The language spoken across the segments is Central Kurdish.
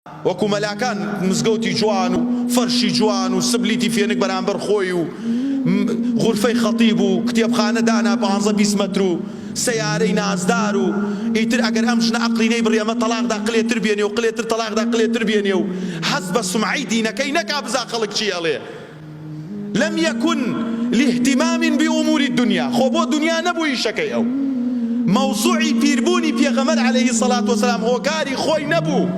وەکو مەلاکان مزگەوتی جوان و فەرشی جوان و سبلیتی فێنک بەرامبەر خۆی و غورفەی خەتیب و کتێبخانە دانا پانزە 20 مەتر و سەیارەی نازدار و ئیتر ئەگەر ئەم ژنە ئەقڵی نەیبڕی ئەمە تەڵاق دا قلێ تر بێنێ و قلێ تر تەڵاق دا قلێ تر بێنێ و حەز بە سومعەی دینەکەی نەکا بزا خەڵک چی ئەڵێ. لم یکن لاهتمام بامور الدنیا خۆ بۆ دونیا نەبوو ئیشەکەی ئەو مەوزوعی پیربوونی پێغەمبەر علیە الصلوە والسلام هۆکاری خۆی نەبوو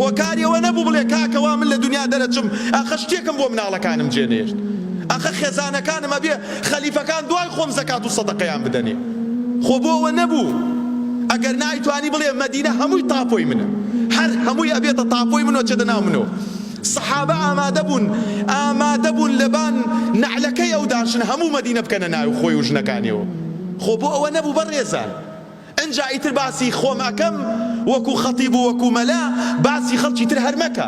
هۆکاری ئەوە نەبوو بڵێ کاکە وا من لە دونیا دەرەچم ئاخە شتێکم بۆ مناڵەکانم جێ نەهێشت ئاخە خێزانەکانم ئەبێ خەلیفەکان دوای خۆم زەکات و سەدەقەیان بدەنێ خۆ بۆ ئەوە نەبوو ئەگەر نا ئەیتوانی بڵێ مەدینە هەمووی تاپۆی منە هەر هەمووی ئەبێتە تاپۆی من و ئەچێتە ناو منەوە سەحابە ئامادە بوون ئامادە بوون لەبان نەعلەکەی ئەو داشن هەموو مەدینە بکەنە ناوی خۆی و ژنەکانیەوە خۆ بۆ ئەوە نەبوو بەڕێزان ئنجا ئیتر باسی خۆم ئەکەم وەکو خەتیب و وەکو مەلا باسی خەڵکی تر هەر مەکە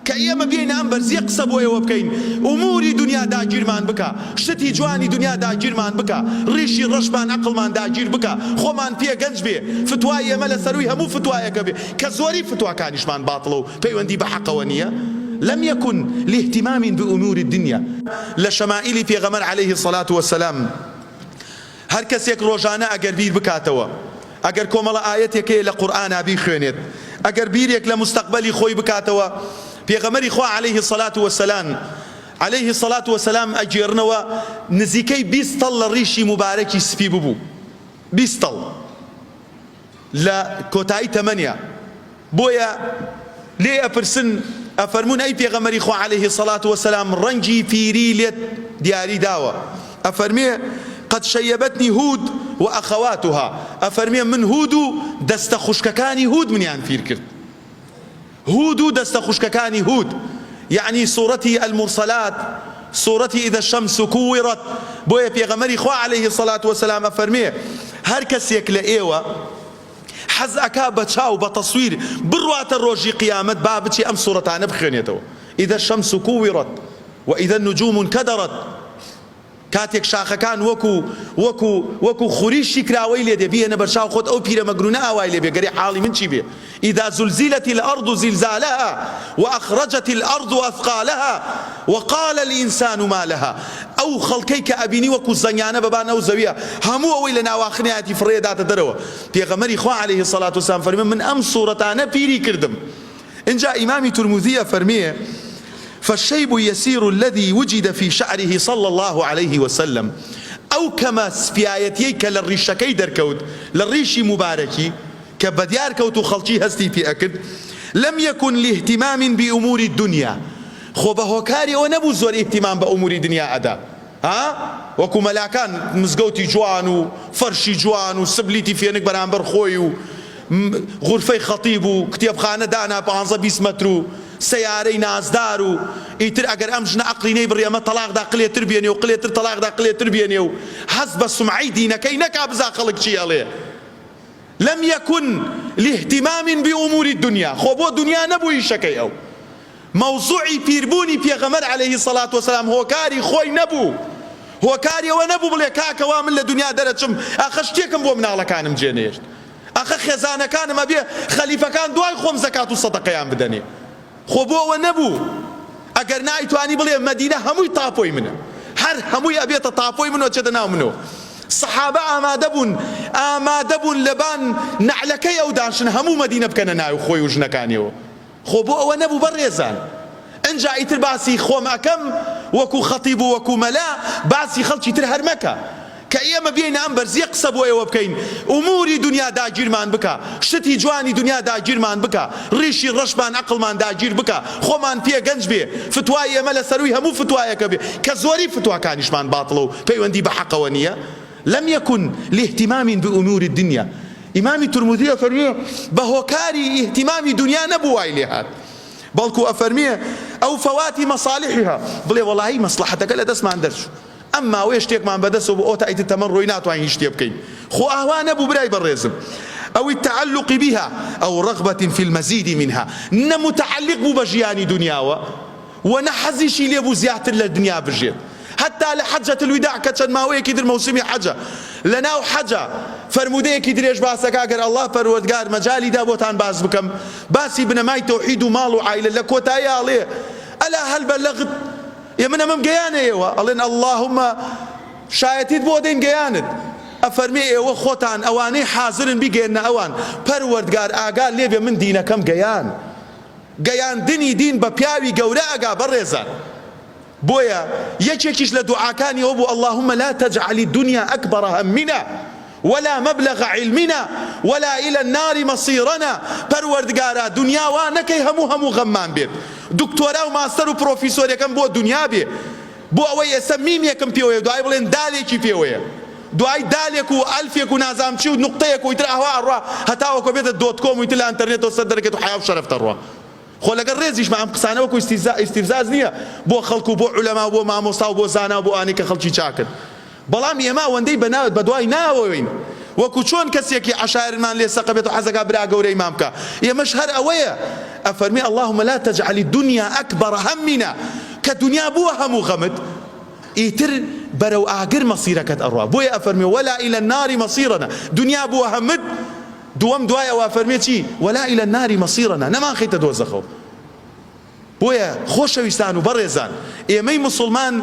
کە ئێمە بێینە ئەم بەرزیە قسە بۆ ئێوە بکەین ئوموری دونیا داگیرمان بکا شتی جوانی دونیا داگیرمان بکا ڕیشی ڕەشمان ئەقڵمان داگیر بکا خۆمان پێ گەنج بێ فتوای ئێمە لە سەروی هەموو فتوایەکە بێ کە زۆری فتواکانیشمان باتڵە و پەیوەندی بە حەقەوە نییە، لم یکن لاهتمام بامور الدنیا. لە شەمائیلی پێغەمبەر علیه الصلوە والسلام هەر کەسێک ڕۆژانە ئەگەر بیر بکاتەوە ئەگەر کۆمەڵە ئایەتێک هەیە لە قورئانا بیخوێنێت ئەگەر بیرێک لە مستەقبەلی خۆی بکاتەوە پێغەمبەری خوا علیه الصلوە والسلام علیه الصلوە والسلام ئەگێڕنەوە نزیکەی 20 تەڵ لە ڕیشی موبارەکی سپی ببوو 20 تەڵ لە کۆتایی تەمەنیا بۆیە لێی ئەپرسن ئەفەرموون ئەی پێغەمبەری خوا علیه الصلوە والسلام ڕەنگی پیری لێت دیاری داوە ئەفەرمێ قد شیبتنی هود واخواتها ئەفەرمێ من هود و دەستە خوشکەکانی هود منیان پیر کرد هود و دەستە خوشکەکانی هود یەعنی سوڕەتی المرسلات سوڕەتی اذا الشمس کورت بۆیە پێغەمبەری خوا علیه الصلوە والسلام ئەفەرمێ هەر کەسێک لە ئێوە حەز ئەکا بە چاو بە تەسویر بڕواتە ڕۆژی قیامەت با بچێ ئەم سوڕەتانە بخوێنێتەوە اذا الشمس کورت و اذا النجوم انکدرت کاتێک شاخەکان وەکو وەکو وەکو خوری شیکراوەی لێ دێ بیهێنە بەرچاو خۆت ئەو پیرە مەگرونە ئاوای لێ بێ گەرێ حاڵی من چی بێ اذا زلزلت الارض زلزالها واخرجت الارض اثقالها وقال الانسان ما لها ئەو خەڵکەی کە ئەبینی وەکو زەنگانە بەبان ئەو زەویە هەموو ئەوەی لە ناواخنیایەتی فڕێ داتە دەرەوە پێغەمبەری خوا علیه الصلاة والسلام فەرمی من ئەم سوڕەتانە پیری کردم ئینجا ئیمامی تورموزی ئەفەرمێ، فالشیب یسیر الذی وجد فی شعره صلی اللە علیه وسلم، ئەو کەمە سپیایەتیەی کە لە ڕیشەکەی دەرکەوت، لە ڕیشی موبارەکی کە بەدیار کەوت و خەڵکی هەستی پێ ئەکرد، لم یکن لاهتمام بامور الدنیا، خۆ بە هۆکاری ئەوە نەبوو زۆر ئیهتیمام بە ئوموری دنیا ئەدا، ها وەکو مەلاکان مزگەوتی جوان و فەرشی جوان و سبلیتی فێنک بەرامبەر خۆی و غورفەی خەتیب و کتێبخانە دانا پانزە 20 مەتر و سەیارەی نازدار و ئیتر ئەگەر ئەم ژنە ئەقڵی نەیبڕی ئەمە تەڵاق دا قلێ تر بێنێ و قلێ تر تەڵاق دا قلێ تر بێنێ و حەز بە سومعەی دینەکەی نەکا بزا خەڵک چی ئەڵێ لم یکن لاهتمام بامور الدنیا خۆ بۆ دنیا نەبوو ئیشەکەی ئەو مەوزوعی پیربوونی پێغەمبەر علیە الصلوە والسلام هۆکاری خۆی نەبوو، هۆکاری ئەوە نەبوو بڵێ کاکە وا من لە دونیا دەرەچم ئاخە شتێکم بۆ مناڵەکانم جێ نەهێشت، ئاخە خێزانەکانم ئەبێ خەلیفەکان دوای خۆم زەکات و سەدەقەیان بدەنێ، خۆ بۆ ئەوە نەبوو، ئەگەر نا ئەیتوانی بڵێ مەدینە هەمووی تاپۆی منە، هەر هەمووی ئەبێتە تاپۆی من و ئەچێتە ناو منەوە. سەحابە ئامادە بوون ئامادە بوون لەبان نەعلەکەی ئەو داشن هەموو مەدینە بکەنە ناوی خۆی و ژنەکانیەوە. خۆ بۆ ئەوە نەبوو بەڕێزان. ئنجا ئیتر باسی خۆم ئەکەم وەکو خەتیب و وەکو مەلا باسی خەڵکی تر هەر مەکە. کە ئێمە بێینە ئەم بەرزیە قسە بۆ ئێوە بکەین ئوموری دونیا داگیرمان بکا شتی جوانی دونیا داگیرمان بکا ڕیشی ڕەشمان ئەقڵمان داگیر بکا خۆمان پێ گەنج بێ فتوای ئێمە لە سەروی هەموو فتوایەکە بێ کە زۆری فتواکانیشمان باتڵە و پەیوەندی بە حەقەوە نیە لم یکن لاهتمام بامور الدنیا ئیمامی تورموزی ئەفەرموێ بە هۆکاری ئیهتیمامی دونیا نەبوو وای لێ هات بەڵکو ئەفەرموێ ئەو فەواتی مەسالیحها بڵێ وەڵاهی مەسڵەحەتەکە لە دەستمان دەرچوو ئەم ماوەیە شتێکمان بەدەستەوە بوو ئەوتا ئیتر تەمەن ڕۆی ناتوانین هیچ شتێ بکەین خۆ ئاوا نەبوو برای بەڕێزم ئەو التعلق بها ئەو رغبة فی المزید منها نە متعلق بوو بە ژیانی دونیاوە وە نە حەزیشی لێ بوو زیاتر لە دنیا بژێت هەتا لە حەجەت الوداع کە چەند ماوەیەکی تر مەوسمی حەجە لە ناو حەجە. فەرموودەیەکی درێژ باسەکا گەر اللە پەروەردگار مەجالی دا بۆتان باس بکەم باسی بنەمای تەوحید و ماڵ و عایلە لە کۆتاییا ئەڵێ الا هل بلغت ئێ من ئەمەم گەیانە ئێوە ئەڵێن اللهم شایەتیت بۆ دەین گەیانت ئەفەرمێ ئێوە خۆتان ئەوانەی حازرن بیگەیەننە ئەوان پەروەردگار ئاگا لێبێ من دینەکەم گەیان گەیاندنی دین بە پیاوی گەورە ئەگا بەڕێزان بۆیە یەکێکیش لە دوعاکانی ئەوە بوو اللهم لا تجعل الدنیا اکبر همنا ولا مبلغ علمنا ولا الی النار مصیرنا پەروەردگارا دونیا وا نەکەی هەموو هەموو غەممان بێت دکتۆرا و ماستەر و پرۆفیسۆرێکەم بۆ دونیا بێ بۆ ئەوەی ئێستا میمێکم پێوەیە دوای بڵێن دالێکی پێوەیە دوای دالێک و ئەلفێک و نازانم چی و نوقتەیەک و ئیتر ئاوا ئەڕوا هەتاوەکۆ بێتە dot com و ئیتر لە ئەنتەرنێتەوە سەر دەرەکێت و حەیا و شەرەف دەڕوا. خۆ لەگەڵ ڕێزیشما ئەم قسانە وەکو ئیستیفزاز نیە بۆ خەڵک و بۆ عولەما و بۆ مامۆستا و بۆ زانا و بۆ ئەوانەی کە خەڵکی چاکن بەڵام ئێمە ئەوەندەی بە بەدوای ناوەوەین وەکو چۆن کەسێکی عەشایرمان لێ سەقە بێت و حەزەکا برا گەورەیمان بکا ئێمەش هەر ئەوەیە ئەفەرمێ اللهم لا تجعل الدنیا اکبر همنا کە دنیا بووە هەموو غەمت ئیتر بەرەو ئاگر مەسیرەکەت ئەڕوا بۆیە ئەفەرمێ ولا الی النار مصیرنا دنیا بووە هەمت دووەم دوای ئەوە ئەفەرمێ چی ولا الی النار مصیرنا نەمانخەیتە دۆزەخەوە بۆیە خۆشەویستان و بەڕێزان ئێمەی موسڵمان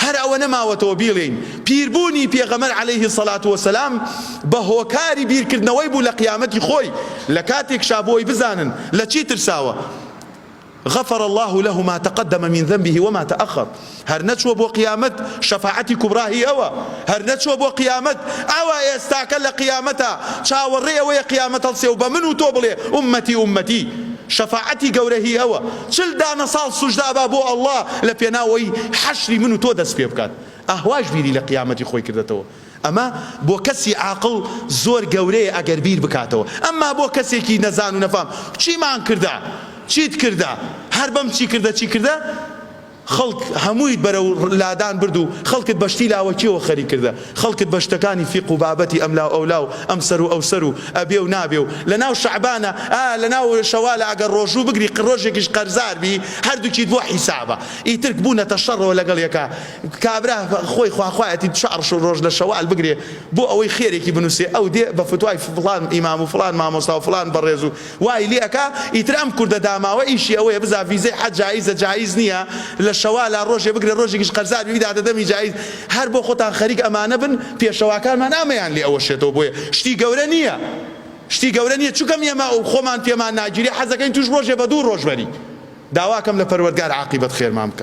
هەر ئەوە نەماوەتەوە بیڵێین پیربوونی پێغەمبەر علیه الصلوة والسلام بە هۆکاری بیرکردنەوەی بوو لە قیامەتی خۆی لە کاتێکشا بۆی بزانن لە چی ترساوە غفر اللە له ما تقدم من ذنبه وما تأخر هەر نەچووە بۆ قیامەت شەفاعەتی کوبرا هی ئەوە هەر نەچووە بۆ قیامەت ئەوە ئێستاکە لە قیامەتا چاوەڕێی ئەوەیە قیامەت هەڵسێ و بە من و تۆ بڵێ ئوممەتی ئوممەتی شەفاعەتی گەورە هی ئەوە چل دانە ساڵ سوجدە ئەبا بۆ اللە لە پێناو ئەوەی حەشری من و تۆ دەست پێ بکات ئاهواش بیری لە قیامەتی خۆی کردەتەوە ئەمە بۆ کەسی عاقڵ زۆر گەورەیە ئەگەر بیر بکاتەوە ئەمما بۆ کەسێکی نەزان و نەفام چیمان کردە چیت کردە هەر بەم چی کردە چی کردە خەڵک هەموویت بەرەو لادان برد و خەڵکت بە شتی لاوەکیەوە خەریک کردە خەڵکت بە شتەکانی فیق و بابەتی ئەملا و ئەولا و ئەم سەر و ئەو سەر و ئەبێ و نابێ و لەناو شەعبانە ئا لەناو شەوالە ئەگەر ڕۆژوو بگری ڕۆژێکیش قەرزار بی هەردووکیت بۆ حیسابە ئیتر بوونەتە شەڕەوە لەگەڵ یەکا کابرا خۆی خواخوایەتی چوار ڕۆژ لە شەوال بگرێ بۆ ئەوەی خێرێکی بنوسێ ئەو دێ بە فتوای فڵان ئیمام و فڵان مامۆستا و فڵان بەڕێز و وای لێ ئەکا ئیتر ئەم کوردە داماوە ئیشی ئەوەیە بزا ڤیزەی حەج جائیزە جائیز نیە لە شەوالا ڕۆژێ بگرێ ڕۆژێکیش قەرزار بی بیداتە دەمی جائیز هەر بۆ خۆتان خەریک ئەمانە بن پێشەواکانمان ئامەیان لێ ئەوەشێتەوە بۆیە شتی گەورە نیە شتی گەورە نیە چونکەم ئێمە خۆمان پێمان ناگیرێ حەزەکەین توش ڕۆژێ بە دوو ڕۆژ بەری داواکەم لە پەروەردگار عاقیبەت خێرمان بکا.